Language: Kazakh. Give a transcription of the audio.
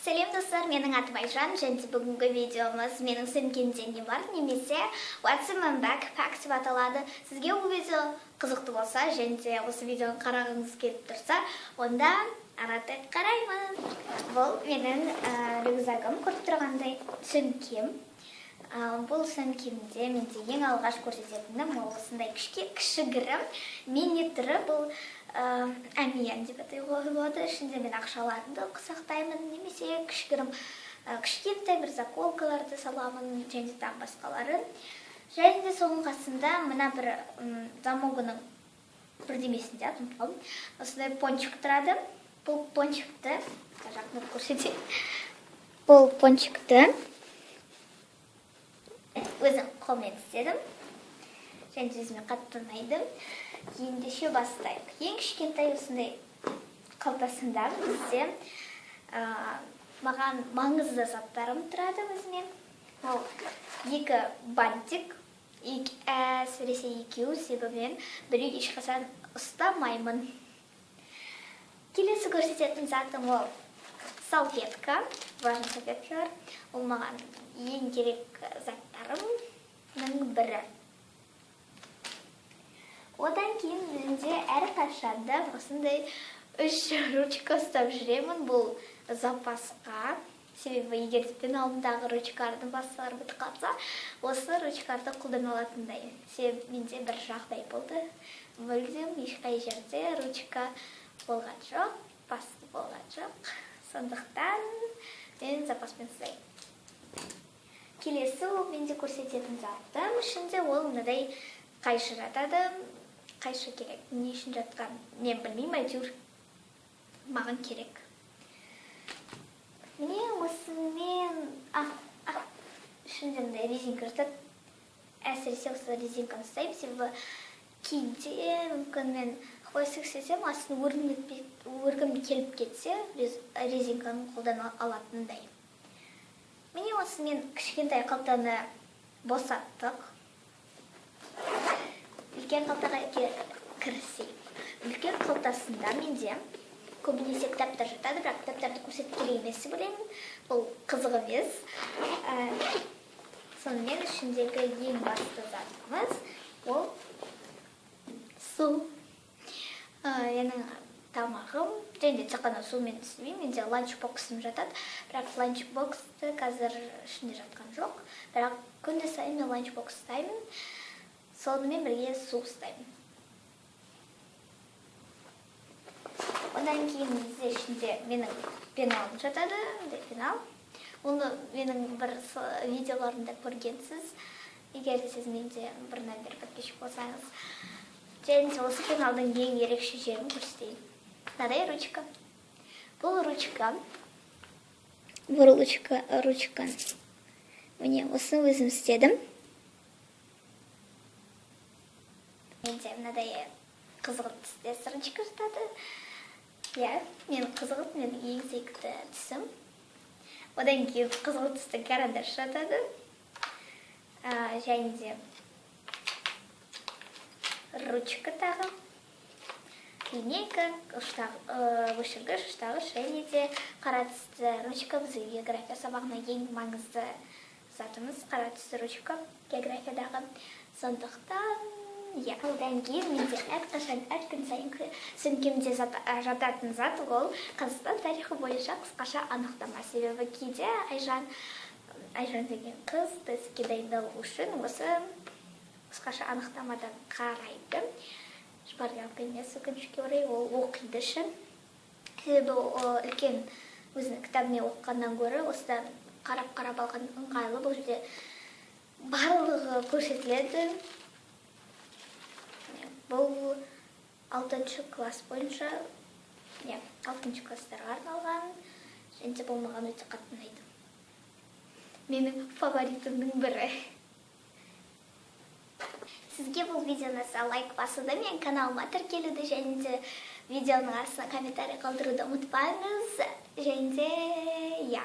Сәлем достар, менің атым Айжан, және бүгінгі видеомыз менің сөмкемде не бар, немесе What's in my backpack деп аталады. Сізге бұл видео қызықты болса, және де осы видеоны қарағыңыз келіп тұрса, онда ары қараймыз. Бұл менің рюкзагым, көріп тұрғандай сөмкем. Бұл сөмкемде менде ең алғаш көрсететінім ол осындай кішігірім мини түрі. Бұл әмиян деп атауға болады. Ішінде мен ақшаларымды сақтаймын, немесе кішігірім кішкентай бір заколкаларды саламын, және тағы басқаларын. Және де соның қасында мына бір замогының бірдемесінде, ұмытып қалдым, осындай пончик тұрады. Бұл пончикті жақындап көрсетейін. Бұл пончикті өзім қолмен істедім, және өзіме қатты ұнайды. Ендеше бастайық. Ең кішкентай осындай қалтасында бізде маған маңызды заттарым тұрады өзіме. Ол екі бантик, әсіресе екеуі, себебі мен біреу ешқашан ұстамаймын. Келесі көрсететін затым ол салфетка, влажный салфеткалар. Ол маған ең керек заттарымның бірі. Одан кейін менде әрқашанда осындай 3 ручка ұстап жүремін. Бұл запасқа, себебі егер де пеналымдағы ручкалардың басқалары бітіп қалса, осы ручкаларды қолдана алатындай. Себебі менде бір жағдай болды, мүлдем ешқай жерде ручка болған жоқ, басты болған жоқ, сондықтан мен запаспен ұстаймын. Келесі ол менде көрсететін затым ішінде ол мынадай қайшы жатады. Қайшы керек, не үшін жатқан мен білмеймін, әйтеуір маған керек. Міне осымен ішінде мындай резинка жатады. Әсіресе осы резинканы ұстаймын, себебі кейде мүмкін мен хвостик істесем, астын өргім келіп кетсе, резинканы қолдана алатындай. Міне осымен кішкентай қалтаны босаттық. Үлкен қалтаға кірісейік. Үлкен қалтасында менде көбінесе кітаптар жатады, бірақ кітаптарды көрсетіп керек емес деп ойлаймын. Бұл қызық емес. Сонымен ішіндегі ең басты затымыз ол су. Менің тамағым, және де тек қана сумен істемеймін, менде ланчбоксым жатады, бірақ ланчбоксты қазір ішінде жатқан жоқ, бірақ күнде сайын мен ланчбокс ұстаймын, сонымен бірге су ұстаймын. Одан кейін бізде ішінде менің пеналым жатады, мындай пенал. Оны менің бір видеоларымда көргенсіз, егер де сіз менде бұрыннан бері подписчик болсаңыз. Және де осы пеналдың ең ерекше жерін көрсетейін. Мынадай ручка. Бұл ручка, бұл ручка, ручка. Міне осыны өзім істедім. Менде мынадай қызғылт түсті ручка жатады. Иә, мен қызғылт, менің ең сүйікті түсім. Одан кейін қызғылт түсті карандаш жатады. Және де ручка тағы, линейка, өшіргіш, ұштағыш, және де қара түсті ручка. Бізге география сабағына ең маңызды затымыз қара түсті ручка географиядағы. Сондықтан, иә, одан кейін менде әрқашан, әр күн сайын сөмкемде жататын зат ол Қазақстан тарихы бойынша қысқаша анықтама. Себебі кейде Айжан деген қыз тестке дайындалу үшін осы қысқаша анықтамадан қарайды. Шпаргалка емес, өкінішке орай, ол оқиды үшін. Себебі үлкен өзінің кітабымен оқығаннан гөрі осыдан қарап-қарап алған ыңғайлы. Бұл жерде барлығы көрсетіледі. Бұл 6 класс бойынша, иә, 6 класстарға арналған. Және де бұл маған өте қатты ұнайды. Менің фаворитімнің бірі. Сізге бұл видео ұнаса лайк басуды, мен каналыма тіркелуді және де видеоның астына комментарий қалдыруды ұмытпаңыз. Және де, иә.